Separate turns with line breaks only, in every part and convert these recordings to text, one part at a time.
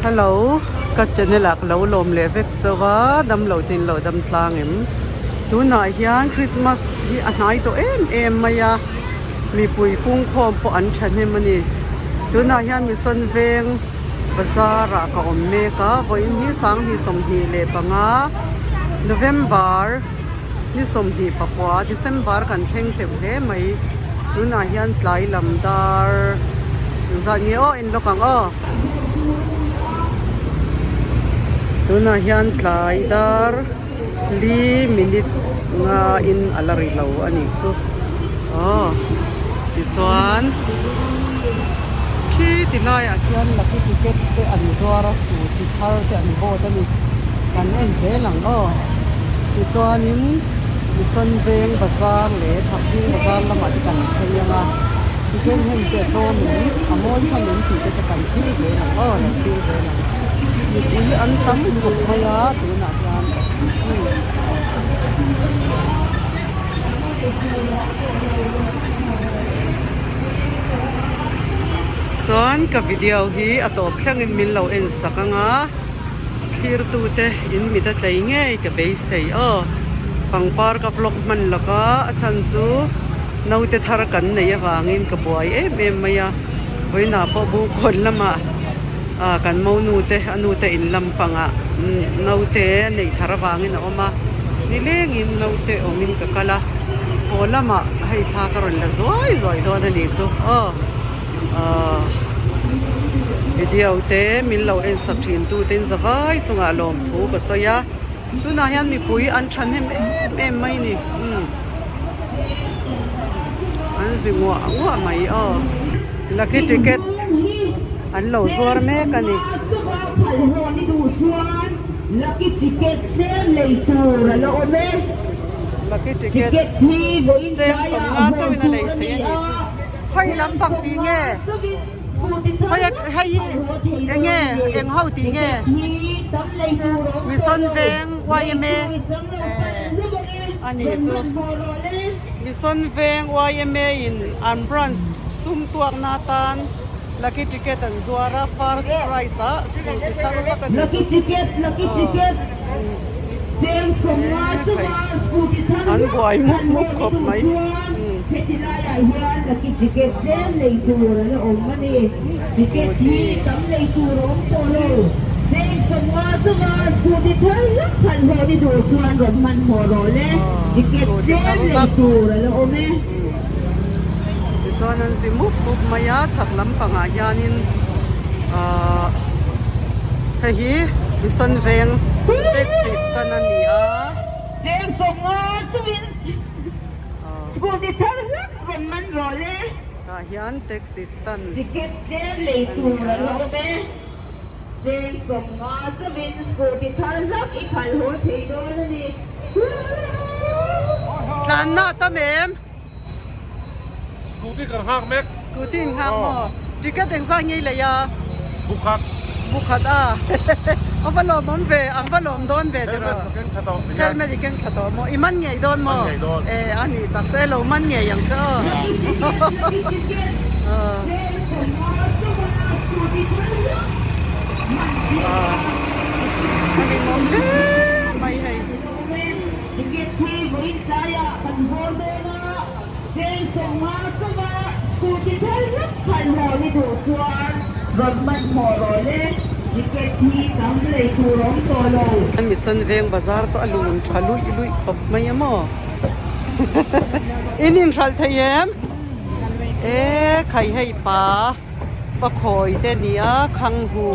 Hello ka channel ah ka lo lawm leh vek chauh a damlo te in lo dam tlang em tunah hian Christmas hi a hnai tawh em em mai a mipui pungkhawm pawh an thahnem a ni tunah hian Mission Veng bazar ah ka awm mek a vawiin hi 2025 November ni 24 December kan thleng teuh hle mai tunah hian tlai lam dar zat nge aw en lawk ang aw tunah hian tlai dar li minute nga in a la ri lo a nih chu aw tichuan khi ti laiah khian lucky ticket te an zuar a scooty thar te an vote a ni kan en zel ang aw tichuanin Mission Veng bazar leh Thakthing bazar lamah te kan phei ang a second hand te a tlawm in a mawi hlawm em tih te te kan thlir zel ang aw lo thlir zel ang mipui an tam khawp mai a tunah hian Chuan ka video hi a tawp thlengin min lo en sak ang a, thlirtute in mit a tlei ngei ka beisei aw. Pangpar ka vlog hman lo va, a chhan chu naute thar kan nei avangin ka buai em em mai a, vawiinah pawh Bungkawn lamah kan monu te a nute in lampangah naute neih thar avangin a awm a, nilengin naute awmin ka kal a, haw lamah hei thla ka rawn la zuai zuai dawn a nih chu aw ahh video te min lo en sak thin tu te in zavai chungah lawmthu ka sawi a, tunah hian mipui an thahnem em em mai a ni umm an zi nguah nguah mai aw lucky ticket. An lo zuar mek a ni. Lucky ticket cheng sawmnga chauhin a lei thei a ni chu. Khawi lampang tih nge? Khawi hei hi eng nge eng ho tih nge? Mission Veng yma a ni chu. Mission Veng yma in an branch sum tuakna atan. Lucky ticket an zuar a first prize ah scooty thar vak a ni chu an buai mup mup khawp mai scooty thar vak. Tichuan an zi mup mup mai a chhak lampangah hianin ahh hei hi Mission Veng taxi stand a ni a. Tah hian taxi stand a ni a. Tlanna a tam em?
Scooty kan nghak mek.
Scooty in nghak maw? Ticket engzah nge i lei a?
Bukhat.
Bukhat a. A va lawmawm ve, an va lawm dawn ve tiraw?
Helmet ka ken thla tawh.
Helmet i ken thla tawh maw? I man ngei dawn maw?
Man ngei dawn.
E a nih tak chu e lo man ngei ang che aw. A hlimawm hle mai hei.
Ticket hi vawiin tlaiah kan haw dawn a, cheng sawmnga chunga scooty thar hlak khalh haw ni duh chuan rawn hmanhmawh rawh le, ticket hi tam lei tur awm tawh lo.
Mission Veng bazar chu a lun tha luih luih khawp mai a maw? In inhralh thei em? E khai hei pa pa khawi te nia khanghu.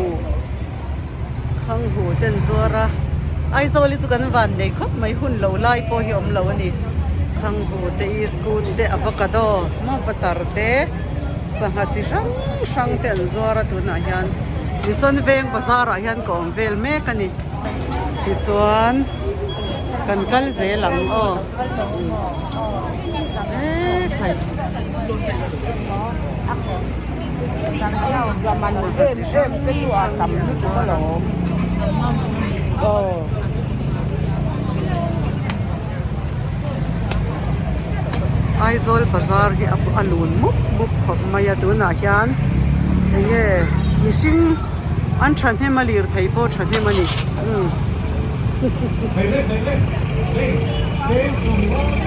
Khanghu te an zuar a, Aizawl hi chu kan van nei khawp mai hun lo lai pawh hi awm lo a ni. Khanghu te iskut te avocado maw butter te sangha chi hrang hrang te an zuar a tunah hian Mission Veng bazar ah hian ka awm vel mek a ni. Tichuan kan kal zel ang aw ekhai. Aizawl bazar hi a lun mup mup khawp mai a tunah hian eng nge mihring. An thahnem a lirthei pawh thahnem a ni. Umm.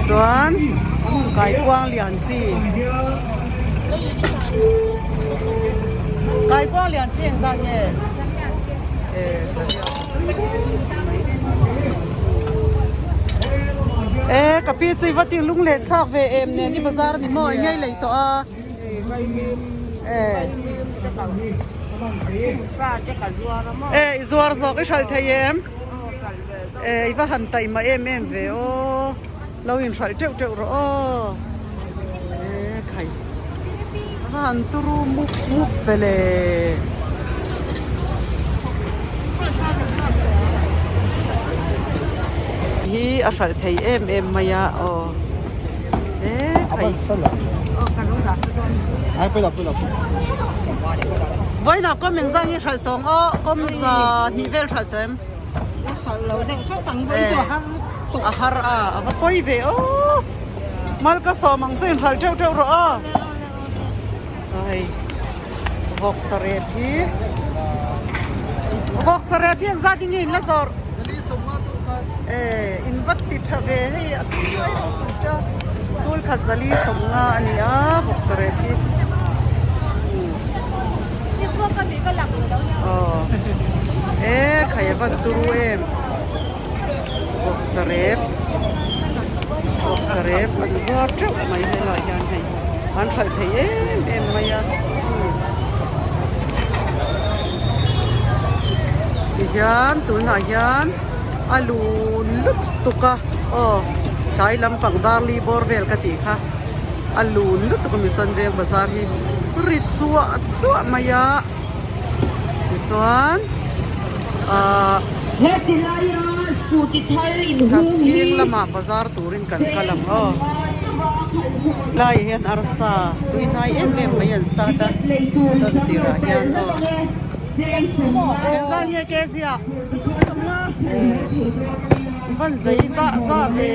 Chuan kaikuang lian chi. Kaikuang lian chi engzat nge? E ka pi chu i va ting lung len thlak ve em nen i bazar a ni maw i ngei lei tawh a e i zuar zawk i hralh thei em e i va han taih mah em em ve aw lo in hralh teuh teuh rawh aw e khai a va han turu mup mup ve le. Hi a hralh thei em em mai a aw e khai vawiinah kawm engzah nge hralh tawng aw kawm za hnih vel hralh tawh em a har a a va pawi ve aw mal ka sawm ang chu inhralh teuh teuh rawh aw hei vawksa rep hi vawksa rep hi engzat in nge in la zawrh e in va ti tha ve hei a tui mai ropui sia tul khat zali sawmnga a ni a vawksa rep hi aw e khai a van turu em. Vawksa rep vawksa rep an zuar teuh mai helaiah hian hei an hralh thei em em mai a tihian tunah hian a lun lutuk a aw tlai lampang darli bawr vel ka tih kha a lun lutuk a Mission Veng bazar hi ri chuah chuah mai a. Tichuan ahh Thakthing lamah bazar turin kan kal ang aw. Helaiah hian arsa tui hnai em em mai an sat a tawn tirah hian aw. Engzat nge ke ziah? Van zei zah zah ve.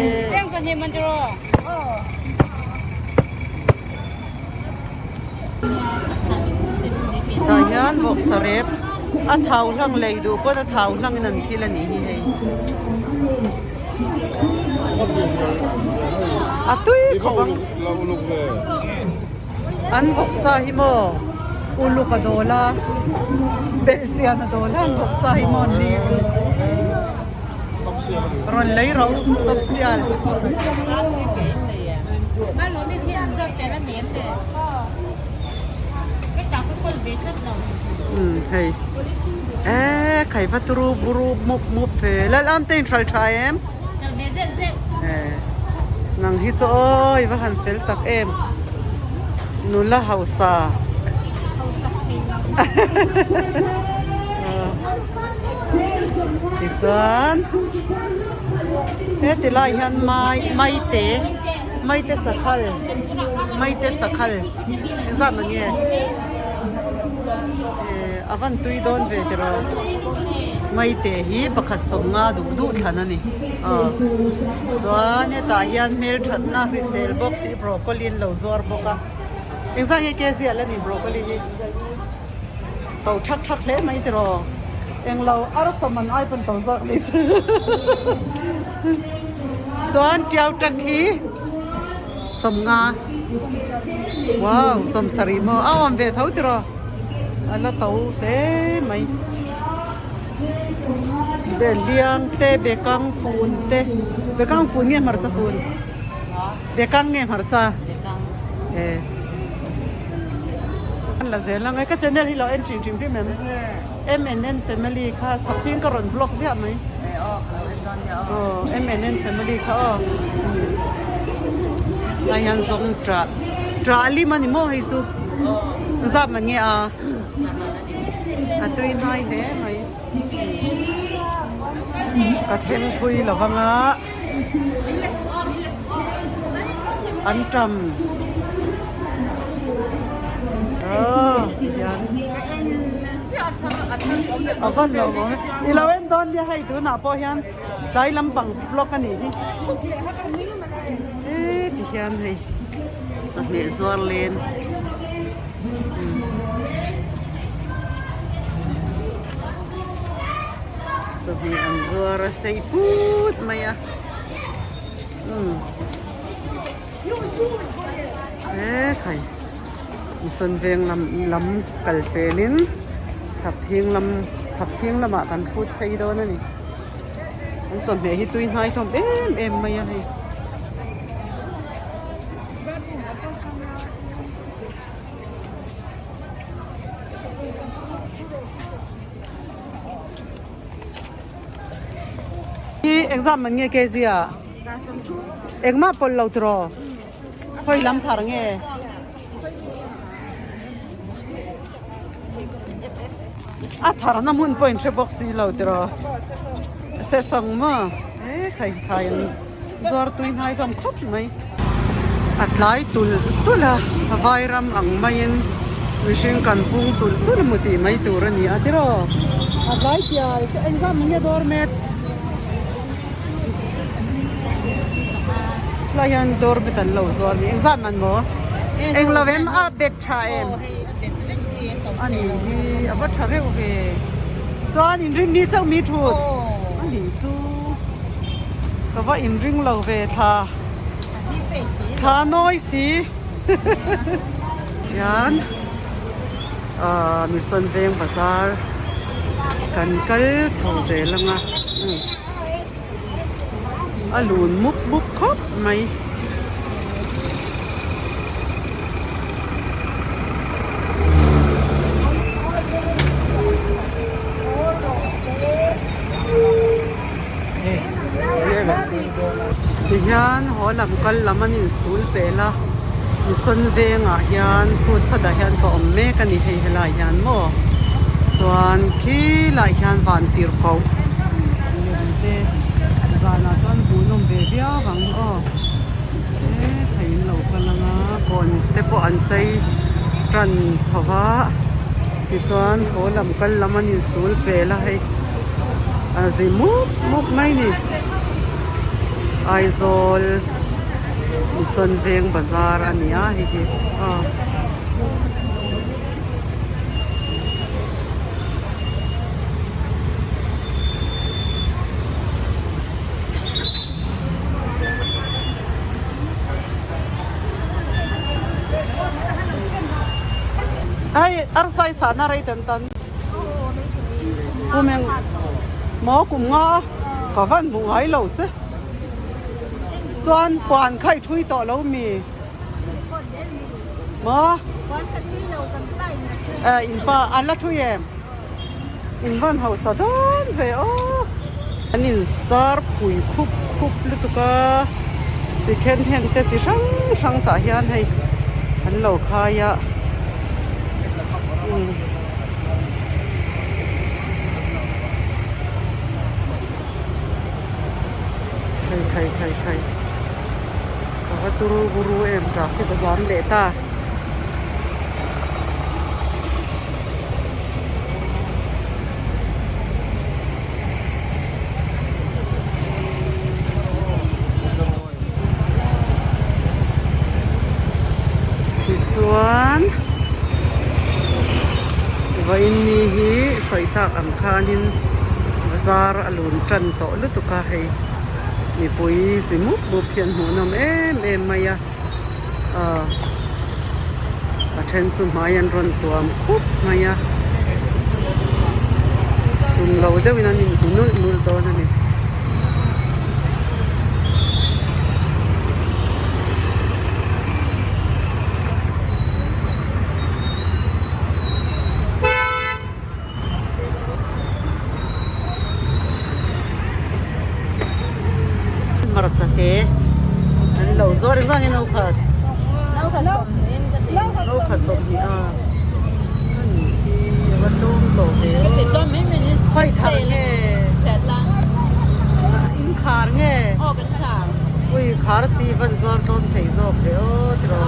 Tah hian vawksa rep a thau hlang lei duh pawn a thau hlang in an thil a nih hi hei a tui khawp ang an vawksa hi maw uluk a dawl a belh chian a dawl a an vawksa hi maw an ni chu rawn lei ro tawp sial. Umm hei eee khai va turu buru mup mup ve lal am te in hral tha em ee nang hi chu aw i va han fel tak em nula hausa tichuan heti lai hian mai maite maite sakhal maite sakhal engzat mah nge eh a van tui dawn ve tiraw maite hi pakhat sawmnga duh duh thlan a ni aw chuan hetah hian hmelthatna hrisel box hi broccoli an lo zuar bawk a engzat nge kg ah la ni broccoli hi. To thak thak hle mai tiraw englo arsa man ai pawn to zawk ni chu chuan tiau tak hi sawmnga wow sawmsarih maw a awm ve tho tiraw a la to hle mai behliang te bekang fun te bekang fun nge hmarcha fun bekang nge hmarcha e. An la zel ang e ka channel hi lo en thin hrim hrim em MNN family kha thawk thing ka rawn vlog ziah mai aw MNN family kha aw lai hian zawng ṭah ṭah a lim a ni maw hei chu zap man nge a a tui hnai hle mai ka thleng thui lo vang a. An tam aw tihian a van lo maw i lo en dawn nia hei tunah pawh hian tlai lampang vlog a nih hi e tihian hei chawhmeh zuar len. Chawhmeh an zuar a sei put mai a umm he khai Mission veng lam lam kal pelin Thakthing lam Thakthing lamah kan hrut phei dawn a ni an chawhmeh hi tui hnai hlawm em em mai a hei. Hi engzam man nge kg ah engmah pawlh lo tiraw khawi lam thar nge a thar na hmun pawh in hre bawk si lo tiraw sesang maw e khai thlai an zuar tui hnai hlawm khawp mai. A tlai tulh tulh a, vairam ang maiin mihring kan pung tulh tulh emaw tih mai tur a ni a tiraw? A tlai pial te engzam nge dawr mek? Helai hian dawr bet an lo zuar ni engzam man maw? Englo em a bet tha em? A ni hi a va tha reuh ve. Chuan inrinni chauh mi thut a nih chu ka va inring lo ve thla thla nawi si hian ahh Mission Veng bazar kan kal chho zel ang a a lun mup mup khawp mai. Tihian haw lam kal lam an insul pel a Mission vengah hian footpath ah hian ka awm mek a ni hei helai hian maw chuan khilai hian van tir koh lem te zanah chuan hmuhnawm ve viau ang aw he thei in lo kal ang a kawn te pawh an chei tan chho va tichuan haw lam kal lam an insul pel a hei a zi mup mup mai a ni Aizawl Mission Veng bazar a ni a hei hi aw. Hei arsai sahna rei tan tan kum eng maw kum nga ka van hmu ngai lo che chuan puan kha i thui tawh lo mi. Maw? Eh in pa an la thui em? In van hausa dawn ve aw. An in zar phui khup khup lutuk a, sikhen heng te chi hrang hrang tah hian hei an lo khai a. Umm. Khai khai khai khai. Ka va turu buru em traffic a zam leh ta. Tichuan vawiin ni hi sawi tak ang khanin bazar a lun tan tawh lutuk a hei. Mipui zi mup mup hian hmuhnawm em em mai a aw a then chu hmai an rawn tuam khup mai a tum lo deuhin an inhmu nulh nulh dawn a ni. Hmarcha te an lo zawr eng zang in no khat no khat 20 a ani hi a va tlawm tawh ve aw khawi thar nge in khar nge ui khar si van zuar tlawm thei zawk ve aw tiraw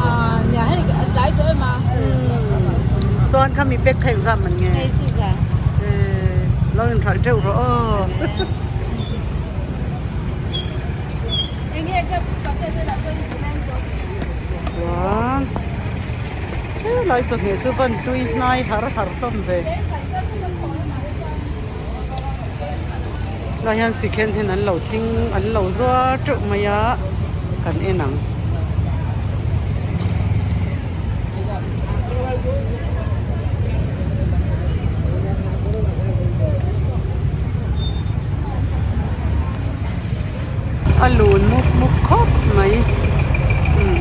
chuan khami bag kha engzam man nge lo in hralh teuh rawh aw. Chuan helai chawhmeh chu van tui hnai har har hlawm ve. Lai hian sikhen hian an lo thing an lo zuar teuh mai a kan en ang. A lun mup mup khawp mai umm.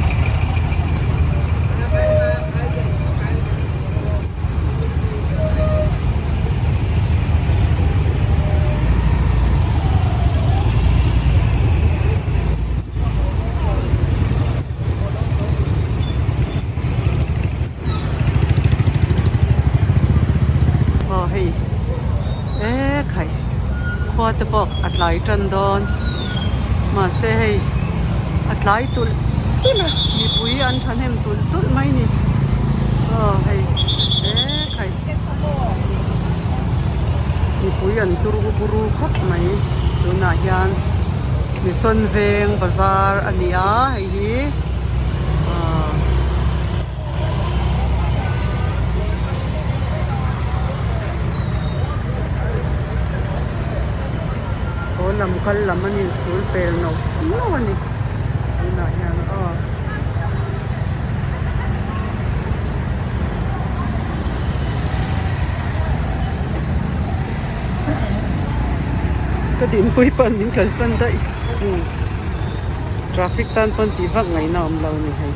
Aw hei e khai khua te pawh a tlai tan dawn mahse hei a tlai tulh tulh a mipui an thahnem tulh tulh mai ni aw hei e khai mipui an tur buru khawp mai tunah hian Mission veng bazar a ni a hei hi aw. Haw lam kal lam an insul pel nauh nauh a ni tunah hian aw. Ka dinpui pawn min kalsan daih traffic tan pawn tih vak ngaihna a awm lo a ni hei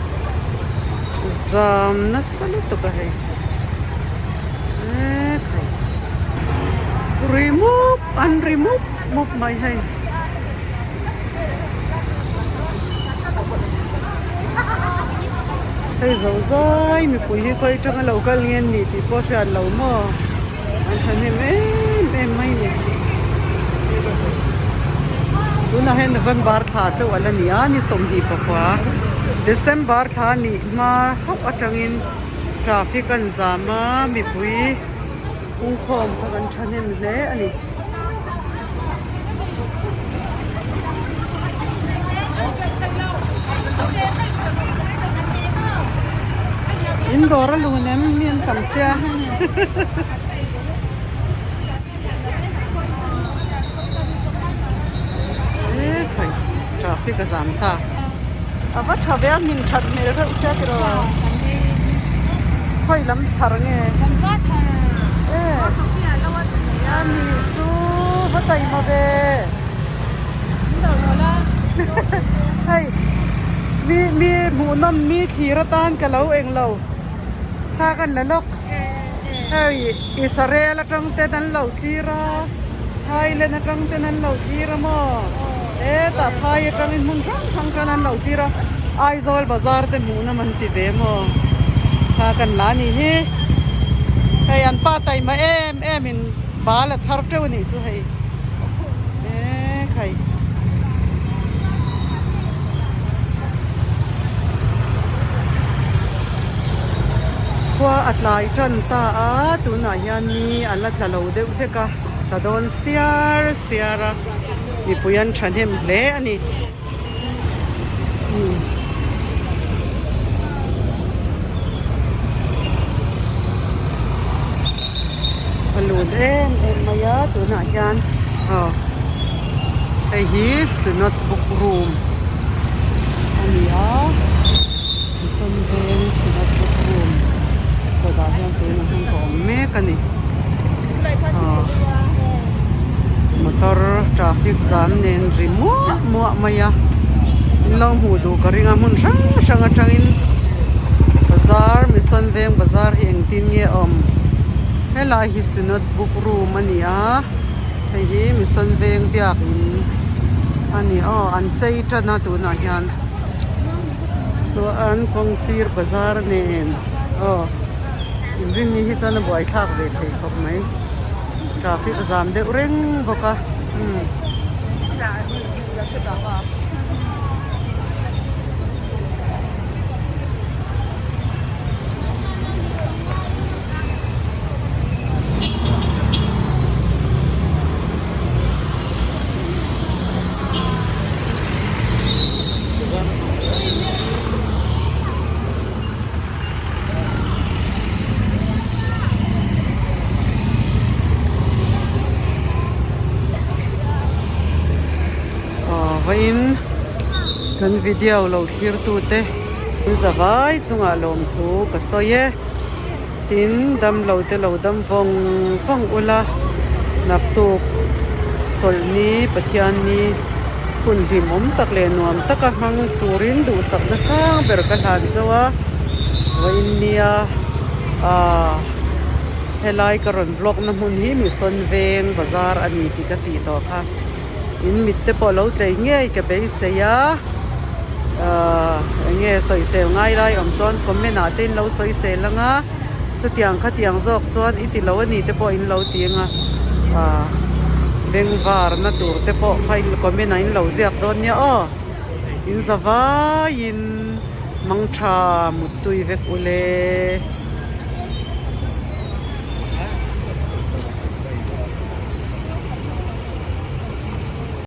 zam nasa lutuk a hei eee khai ri mup an ri mup mup mai hei. Hei zo zai mipui hi khawi atanga lo kal nge an nih tih pawh a hriat lo maw an thahnem em em mai a ni tunah hian November thla chauh a la ni a ni 24 December thla a nih hma hauh atangin traffic an zam a mipui pungkhawm kha kan thahnem hle a ni. In dawr a lun em mi an tam sia e khai traffic a zam ta a va tha ve a hmin that hmel reuh sia tiraw khawi lam thar nge e a ni chu va taima ve hei mi mi hmuhnawm mi thlir atan ka lo eng lo thla kan la lawk hei Israel atang ten an lo thlir a Thailand atang ten an lo thlir a maw hetah phai atangin hmun hrang hrang tan an lo thlir a Aizawl bazar te hmuhnawm an ti ve maw thla kan la a nih hi hei an pa taima em em in bal a thar teuh a nih chu hei eee khai. Khua a tlai tan ta a tunah hian ni a la tla lo deuh hlek a tla dawn siar siar a mipui an thahnem hle a ni. A lut em em mai a tunah hian aw hei hi synod book room a ni a Mission veng synod book room kawtah hian tunah hian ka awm mek a ni aw motor traffic zam nen ri muah muah mai a in lo hmuh duh ka ring a hmun hrang hrang atangin bazar mission veng bazar hi engtin nge a awm helai hi synod book room a ni a hei hi mission veng biakin a ni aw an chei tan a tunah hian chuan kawng sir bazar nen aw inrinni hi chuan a buaithlak ve thei khawp mai. Traffic a zam deuh reng bawk a umm. Vawiin kan video lo thlir tute in zavai chungah lawmthu ka sawi e. Tin, damlo te lo dam vawng vawng ula, naktuk chawlhni Pathianni hun hlimawm tak leh nuam taka hmang turin duhsakna sang ber ka hlan zauh a. Vawiin nia aaa helai ka rawn vlog na hmun hi Mission Veng bazar a ni tih ka tih tawh kha. In mit te pawh lo tlei ngei ka beisei a ahh eng nge sawisel ngai lai awm chuan comment ah te in lo sawisel ang a chutiang khatiang zawk chuan i ti lo a ni te pawh in lo ti ang a ahh bengvar na tur te pawh kha in comment ah in lo ziak dawn nia aw in za vaiin mangtha muttui vek ule.